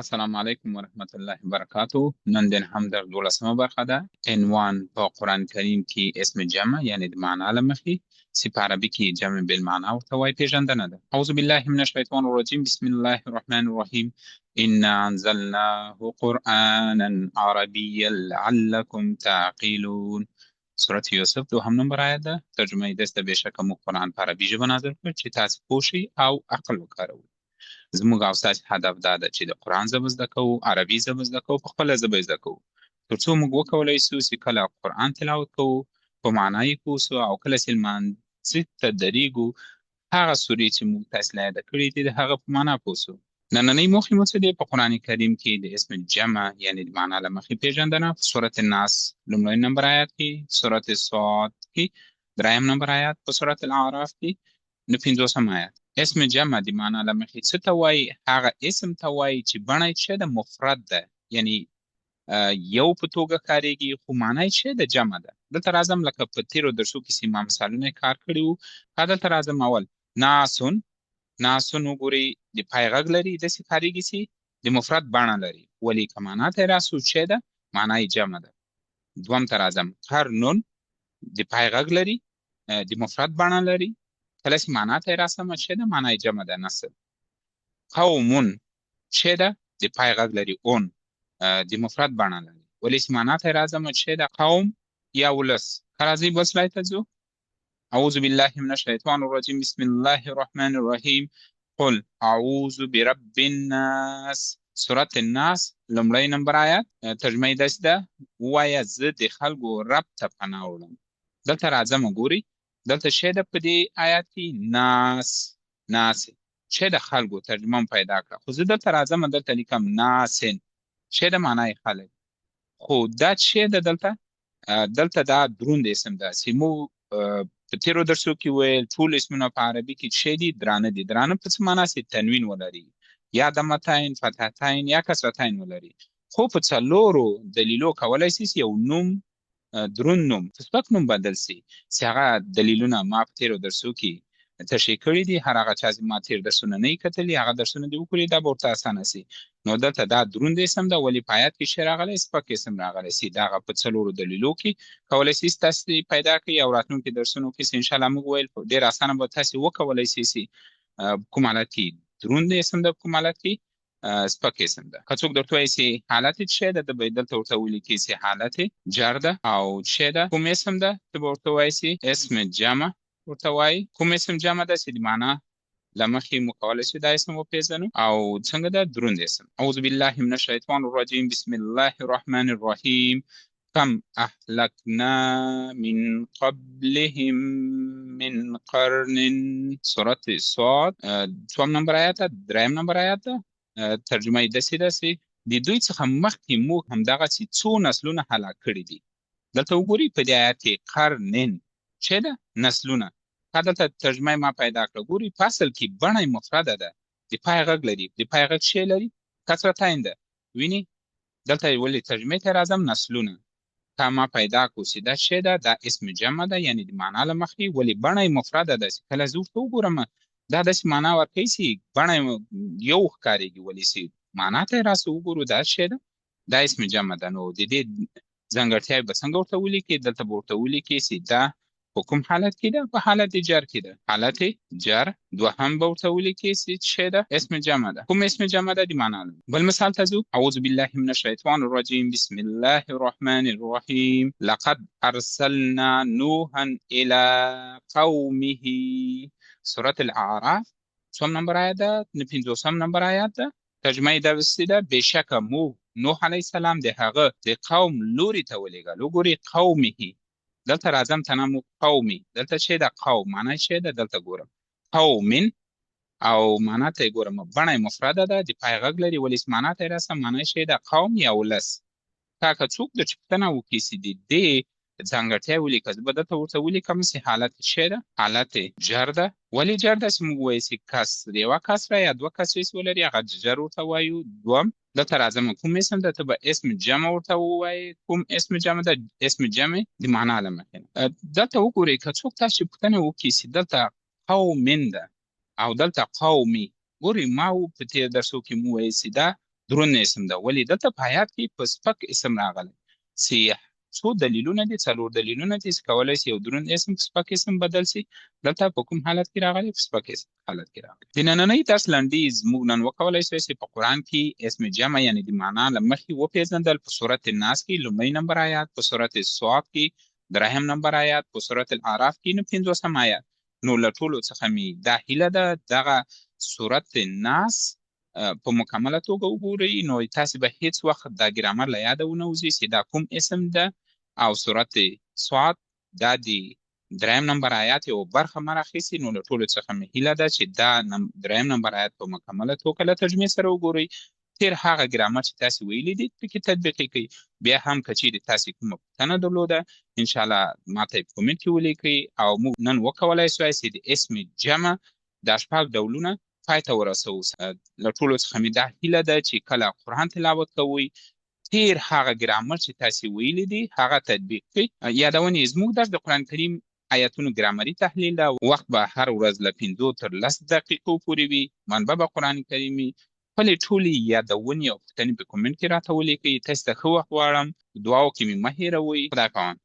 السلام علیکم ورحمت الله وبرکاته. نن د هم در دولسمه برخه ده. عنوان: په قرآن کریم کې اسم جمع، یعنی د معنا له مخې چې په عربي کې جمع بالمعنا ورته وایي، پېژندنه ده. اعوذ بالله من الشیطان الرجیم، بسم الله الرحمن الرحیم. انا انزلناه قرآنا عربیا لعلکم تعقلون. سورة یوسف دوهم نمبر آیت ده. ترجمه یې داسې ده: بېشکه موږ قرآن په عربي ژبه نازل کړ چې تاسې پوه شئ او عقل وکاروئ. زموږ او ستاسې هدف دا ده چې د قرآن ژبه زده کوو، عربي ژبه زده کوو، په خپله ژبه یې زده کوو، تر څو موږ وکولای سو چې کله قرآن تلاوت کوو په معنا یې پوه سو، او کله چې لمانځه ته درېږو هغه سورې چې موږ تاسې له یاده کړي دي د هغه په معنا پوه سو. نننۍ موخې مو څه دي؟ په قرآن کریم کې د اسم جمع یعنی د معنا له مخې پېژندنه، په سورة الناس لومړی نمبر آیات کې، سورة صاد کې دریم نمبر آیات، په سورة الاعراف کې نو پنځوسم آیات. اسم جمع د معنا له مخې څه ته وایي؟ هغه اسم ته وایي چې بڼه یې څه ده؟ مفرد ده، یعنی یو په توګه کارېږي، خو معنا یې څه ده؟ جمع ده. دلته راځم، لکه په تېرو درسو کې چې ما مثالونه کار کړي وو. دلته راځم، اول ناسون. ناسون وګورئ، د پای غږ لري، داسې کارېږي چې د مفرد بڼه لري، ولې که معنا ته یې راسو څه ده؟ معنا یې جمع ده. دوم ته راځم، قرنون د پای غږ لري، د مفرد بڼه لري، کله چې معنا ته یې راسم څه ده؟ معنا یې جمع ده، نسل. قومون څه ده؟ د پای غږ لري، اون، د مفرد بڼه لري، ولې چې معنا ته یې راځم څه ده؟ قوم یا ولس. که راځئ بل سلاید ته ځو. اعوذ بالله من الشیطان الرجیم، بسم الله الرحمن الرحیم. قل اعوذ برب الناس. سورة الناس لومړی نمبر آیات. ترجمه یې داسې ده: ووایه زه د خلکو رب ته پناه وړم. دلته راځم، ګوري دلته څه ده په دې آیات کې؟ ناس، ناس څه ده؟ خلکو. ترجمه مې پیدا کړه، خو زه دلته راځم، دلته لیکم ناسن، څه ده؟ معنا یې خلک. خو دا څه ده دلته؟ دلته دا دروند اسم ده چې مو په تېرو درسو کې ویل ټول اسمونه په عربي کې څه دي؟ درانه دي. درانه په څه معنا؟ چې تنوین ولري، یا دمتین، فتحتین یا کسرتین ولري. خو په څلورو دلیلو کولای شي چې یو نوم دروند نوم په سپک نوم بدل سي، چې هغه دلیلونه ما په تېرو درسو کې تشریح کړي دي. هر هغه چا چې ما تېر درسونه نه کتلي، هغه درسونه دې وکړي، دا به ورته اسانه سي. نو دلته دا دروند اسم ده، ولې په آیات کې څه راغلی؟ سپک اسم راغلی سي. دغه په څلورو دلیلو کې کولی سي تاسې پیدا کړئ، او راتلونکي درسونو کې چې انشاءالله موږ ویل ډېر اسانه به تاسې وکولی سي چې کوم حالت کې دروند اسم ده، کوم حالت کې سپک اسم ده. که څوک درته وایي چې حالت یې څه ده، ته به دلته ورته ولیکې چې حالت یې جر ده. او څه ده؟ کوم اسم ده؟ ته به ورته وایي چې اسم جمع ورته وایي. کوم اسم جمع ده چې د معنا له مخې مو کولی شو دا اسم وپېژنو؟ او څنګه ده؟ دروند اسم. اعوذ بالله من الشیطان الرجیم، بسم الله الرحمن الرحیم. کم اهلکنا من قبلهم من قرن. سورة صاد څوم نمبر آیات ده؟ دریم نمبر آیات ده. ترجمه یې داسې ده چې د دوی څخه مخکې موږ همدغسې څو نسلونه هلاک کړي دي. دلته وګورئ په دې آیات کې قرنن څه ده؟ نسلونه. که دلته ترجمه ما پیدا کړه، ګورئ په اصل کې بڼه یې مفرده ده، د پای غږ لري، د پای غږ څه لري؟ کسرتین ده. ویني دلته ولې ترجمې ته راځم، نسلونه که ما پیدا کړو چې دا څه ده؟ دا اسم جمع ده، یعنی د معنا له مخې، ولې بڼه یې مفرده ده چې کله زه ورته وګورم دا داسې معنا ورکوي چې بڼه یو ښکارېږي، ولې چې معنا ته یې راسه وګورو دا څه ده؟ دا اسم جمع ده. نو د دې ځانګړتیاوې به څنګه ورته ولیکې؟ دلته به ورته ولیکې چې دا په کوم حالت کې ده؟ په حالت جر کې ده، حالت جر. دوهم به ورته ولیکې چې څه ده؟ اسم جمع ده. کوم اسم جمع ده؟ د معنا له. بل مثال ته ځو. اعوذ بالله من الشیطان الرجیم، بسم الله الرحمن الرحیم. لقد ارسلنا نوحا الى قومه. سورة الاعراف څوم نمبر آیات ده؟ پنځوسم نمبر آیات ده. ترجمه یې داسې ده: بېشکه موږ نوح علیه السلام د هغه د قوم لوري ته ولېږل. وګورئ قومه، دلته راځم تنه مو قومي، دلته چې ده قوم، معنا یې څه ده؟ دلته ګورم قومن او معنا ته یې ګورم، بڼه یې مفرده ده، د پای غږ لري، ولې چې معنا ته یې راسم معنا یې څه ده؟ قوم یا ولس. که څوک د پوښتنه وکړي چې د دې ځانګړتیا ولیکه، زه به دلته ورته ولیکم چې حالت یې څه ده؟ حالت یې جر ده. ولې جر ده؟ چې موږ وایو چې کسر یوه کسره یا دوه کسرې چې ولري هغه جر ورته وایو. دوم دلته راځم، کوم اسم ده؟ ته به اسم جمع ورته ووایې. کوم اسم جمع ده؟ اسم جمع د معنا له مخې. دلته وګورئ که څوک تاسو پوښتنه وکړي چې دلته قومن ده او دلته قومي، ګورئ ما په تېر درسو کې مو ویل چې دا دروند اسم ده. ولې دلته په آیات کې په سپک اسم راغلی؟ چې څو دلیلونه دي، څلور دلیلونه دي چې کولای شي یو دروند اسم په سپک اسم بدل شي. دلته په کوم حالت کې راغلی؟ په سپک اسم حالت کې راغلی. د نننۍ درس لنډیز: موږ نن وکولای شو چې په قرآن کې اسم جمع یعنی د معنا له مخې وپېژندل. په سورت الناس کې لومړی نمبر آیات، په سورت صاد کې درهم نمبر آیات، په سورت الاعراف کې نو 50 آیات. نو له ټولو څخه مې دا هیله ده، دغه سورت الناس په مکمله توګه وګورئ، نو تاسې به هیڅ وخت دا ګرامر له یاده ونه وځي چې دا کوم اسم ده. او سورت صاد دا د دریم نمبر آیات یوه برخه مه راخیستې. نو له ټولو څخه مې هیله ده چې دا دریم نمبر آیات په مکمله توګه له ترجمې سره وګورئ. تیر هغه ګرامر چې تاسې ویلي دي پکې تطبیق یې کړئ. بیا هم که چیرې تاسې کومه پوښتنه درلوده، انشاءالله ماته یې په کومنټ کې ولیکئ. او موږ نن وکولای سوای چې د اسم جمع دا شپږ ډولونه پای ته ورسوو. له ټولو څخه مې دا هیله ده چې کله قرآن تلاوت کوئ، تیر هغه ګرامر چې تاسې ویلي دي هغه تطبیق کړئ. یادونې: زموږ درس د قرآن کریم آیاتونو ګرامري تحلیل ده. وخت به هر ورځ له 5 تر 10 دقیقو پورې وي. منبع به قرآن کریم وي. خپلې ټولې یادونې او پوښتنې په کومنټ کې راته ولیکئ. تاسو ته ښه وخت غواړم. دعاو کې مې مه هېروئ. خدای پامان.